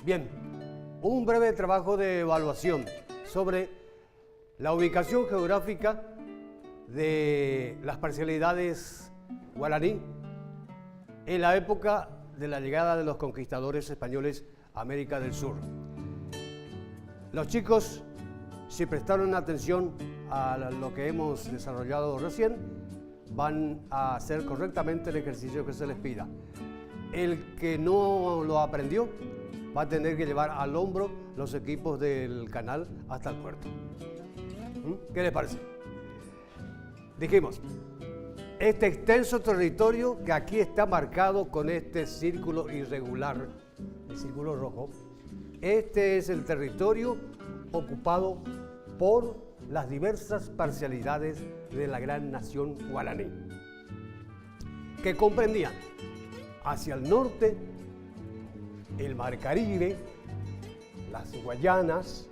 Bien, un breve trabajo de evaluación sobre la ubicación geográfica de las parcialidades guaraní en la época de la llegada de los conquistadores españoles a América del Sur. Los chicos, si prestaron atención a lo que hemos desarrollado recién, van a hacer correctamente el ejercicio que se les pida. El que no lo aprendió va a tener que llevar al hombro los equipos del canal hasta el puerto. ¿Mm? ¿Qué les parece? Dijimos, este extenso territorio que aquí está marcado con este círculo irregular, el círculo rojo, este es el territorio ocupado por las diversas parcialidades de la gran nación guaraní, que comprendían hacia el norte el Mar Caribe, las Guayanas,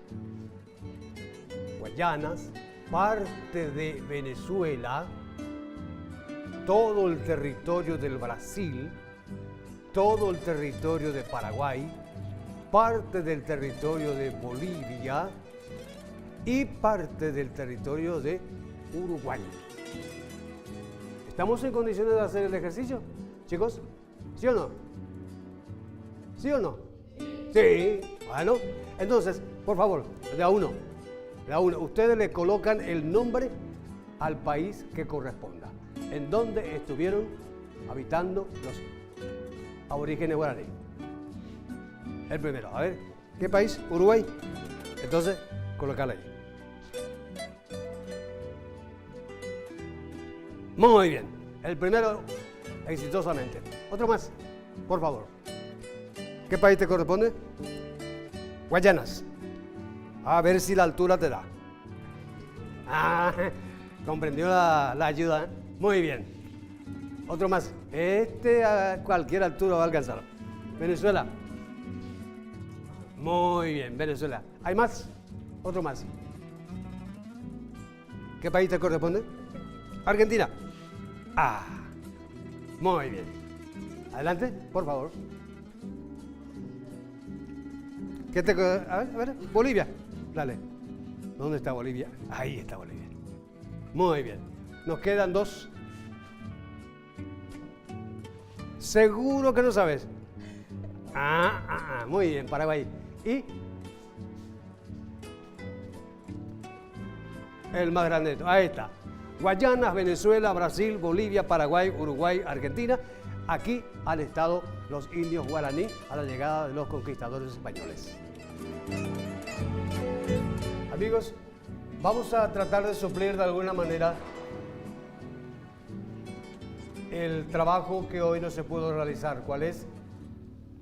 Guayanas, parte de Venezuela, todo el territorio del Brasil, todo el territorio de Paraguay, parte del territorio de Bolivia y parte del territorio de Uruguay. ¿Estamos en condiciones de hacer el ejercicio, chicos? ¿Sí o no? ¿Sí o no? Sí. Bueno, entonces, por favor, de a uno, de a uno, ustedes le colocan el nombre al país que corresponda, en donde estuvieron habitando los aborígenes guaraní. El primero, a ver, ¿qué país? Uruguay. Entonces, colócala ahí. Muy bien. El primero, exitosamente. Otro más, por favor. ¿Qué país te corresponde? Guayanas. A ver si la altura te da. Ah, comprendió la, ayuda. ¿eh? Muy bien. Otro más. Este a cualquier altura va a alcanzar. Venezuela. Muy bien, Venezuela. ¿Hay más? Otro más. ¿Qué país te corresponde? Argentina. Ah, muy bien. Adelante, por favor. ¿Qué te, a ver, a ver, Bolivia. Dale. ¿Dónde está Bolivia? Ahí está Bolivia. Muy bien. Nos quedan dos. Seguro que no sabes. Ah, ah, ah, muy bien, Paraguay. Y el más grande. Ahí está. Guayanas, Venezuela, Brasil, Bolivia, Paraguay, Uruguay, Argentina. Aquí han estado los indios guaraní a la llegada de los conquistadores españoles. Amigos, vamos a tratar de suplir de alguna manera el trabajo que hoy no se pudo realizar, cuál es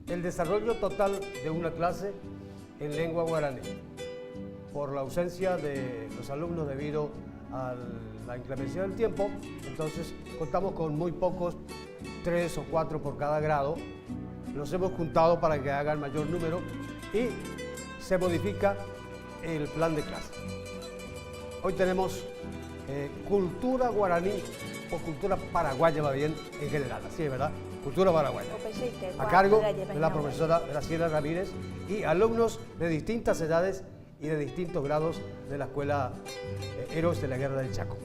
el desarrollo total de una clase en lengua guaraní. Por la ausencia de los alumnos debido a la inclemencia del tiempo, entonces contamos con muy pocos, 3 o 4 por cada grado. Los hemos juntado para que hagan mayor número y se modifica el plan de clase. Hoy tenemos eh, cultura guaraní o cultura paraguaya, va bien, en general, así es, ¿verdad? Cultura paraguaya. A cargo de la profesora Graciela Ramírez y alumnos de distintas edades y de distintos grados de la Escuela eh, Héroes de la Guerra del Chaco.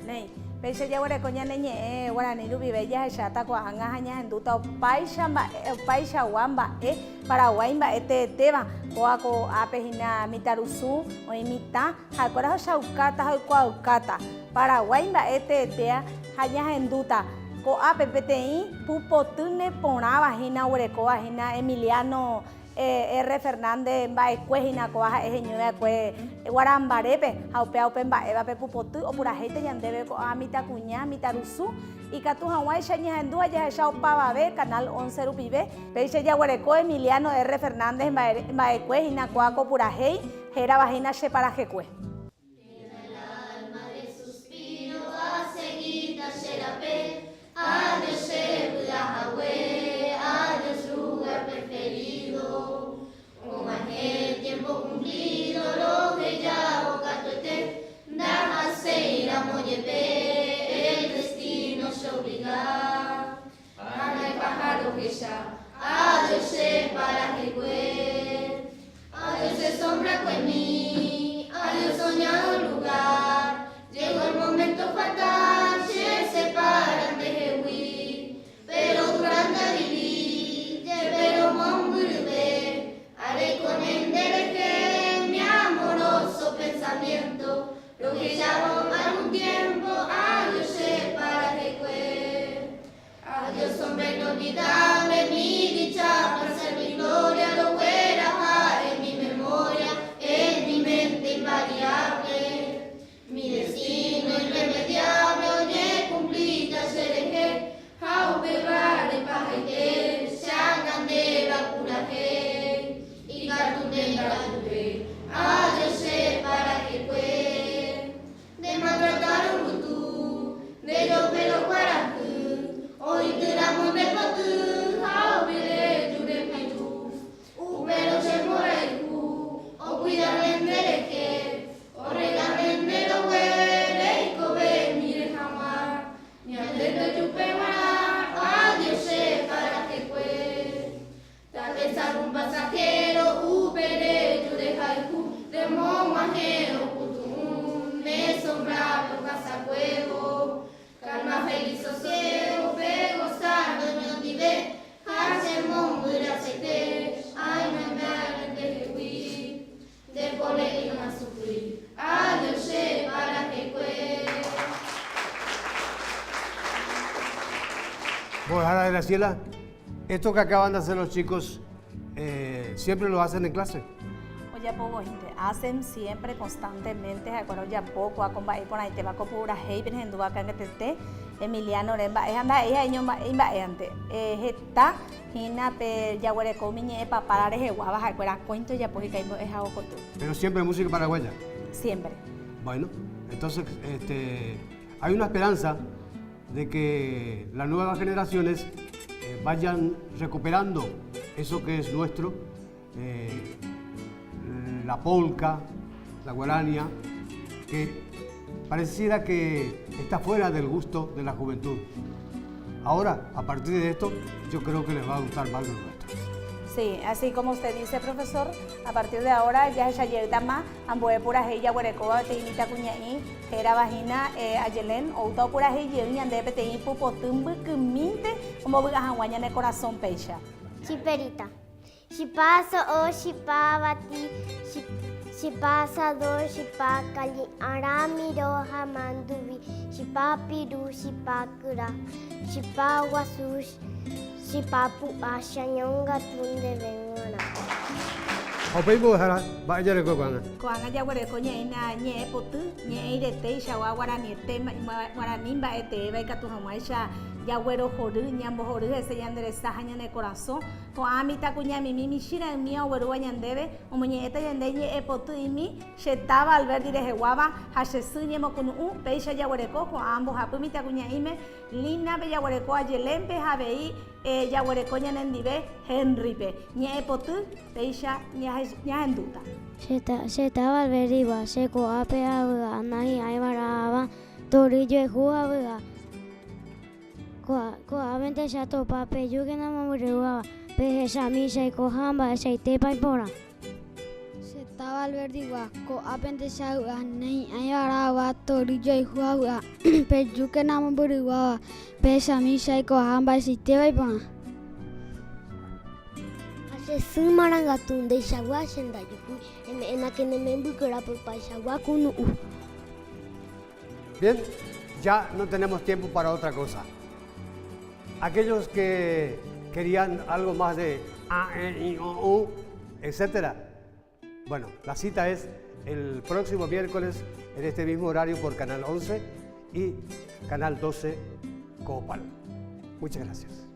Néi, péicha jaguereko ñane ñe'ẽ guarani rupive jahecháta ko'ág̃a ha ñahendúta opáicha mba'e, opaichagua mba'e Paraguái mba'e teetéva, kóva ko'ápe hína mitãrusu, oĩ mitã, ha'ekuéra ohechaukáta ha oikuaaukáta Paraguái mba'e teetéa ha ñahendúta ko'ápe peteĩ pupoty neporãva hína oguerekóva hína Emiliano R. Fernández mba'ekue hína kóva ha'e heñói va'ekue Guarambarépe ha upéva upe mba'éva pe pupoty opurahéita ñandéve ko'ã mitãkuña, mitãrusu ikatu hag̃uáicha ñahendu ha jahecha opavave Canal Once rupive. Péicha jaguereko Emiliano R. Fernández mba'ekue hína kóva ko purahéi hérava hína Che parajekue. Og̃uahẽ opytu'ũ ne sombra-pe ohasakuévo. Calma, feliz sosiego, pe gozar oñondive ha che mombyrasaite aimembe'áre ndehegui. Nde pore'ỹma sufrí. Adiós che parahekue. Mbo'ehára Graciela, esto que acaban de hacer los chicos, eh, siempre lo hacen en clase? Ojapo voínte. Hacen siempre, constantemente, ha'ekuéra ojapo kóa ko mba'e iporãitéva ko purahéipe nehendúva akãngetete, Emiliano re mba'e ha ndaha'éi ha'eño mba'e imba'éante. Heta hína pe jaguereko umi ñe'ẽ papára reheguáva ha'ekuéra akóinte ojapo hikuái mbo'ehao koty. Pero siempre música paraguaya? Siempre. Bueno, entonces este, hay una esperanza de que las nuevas generaciones eh, vayan recuperando eso que es nuestro, eh, la polca, la guarania, que pareciera que está fuera del gusto de la juventud. Ahora, a partir de esto, yo creo que les va a gustar más lo nuestro. Sí, así como usted dice, profesor, a partir de ahora jahecha jeýtama ambue purahéi jaguerekóva peteĩ mitãkuña'i hérava hína Ayelén, oúta opurahéi jey ñande peteĩ pupoty mbykymínte ombovy'a hag̃ua ñane korasõ péicha. Chiperita. Chipa so'o, chipa avati, chipa asador, chipa kali, aramiro ha manduvi, chipa piru, chipa kyra, chipa guasu, chipa pu'a, che añongatu ndéve g̃uarã. Ha upéi mbo'ehára, mba'e jareko ko'ág̃a? Ko'ág̃a jaguereko ñe'ẽna ñe'ẽ poty, ñe'ẽ iretéichagua guaraniete, guarani mba'e teéva ikatu hag̃uáicha jaguerohory, ñambohory hese ñande resa ha ñane korasõ. Ko'ã mitãkuñamimi michĩra'ymía oguerúva ñandéve, omoñe'ẽta ñande ñe'ẽpoty'imi, che táva Alberdi reheguáva ha che sy ñemokunu'ũ, péicha jaguereko ko'ã mbohapy mitãkuña'íme, Lina-pe jaguereko Ayelén-pe ha avei jaguereko ñanendive Henry-pe. Ñe'ẽpoty, péicha ñahendúta. Che táva Alberdigua, che ko'ápe avy'a, nahi'ãivara'ãva tory joehu avy'a. Ko'ápente che atopa, pejúkena mombyryguáva, pehechami che aikoha mba'eichaitépa iporã. Che táva Alberdigua, ko'ápente che avy'a, nehi'ãivara'ãva tory joayhu avy'a, pejúkena mombyryguáva, pehechami che aikoha mba'eichaitépa iporã. Ha che sy marangatu ndeichagua che ndajuhúi, eme'ẽnake ne membykuérape opaichagua kunu'ũ. Bien, ya no tenemos tiempo para otra cosa. Aquellos que querían algo más de A, E, I, O, U, etcétera. Bueno, la cita es el próximo miércoles en este mismo horario por Canal 11 y Canal 12 Copal. Muchas gracias.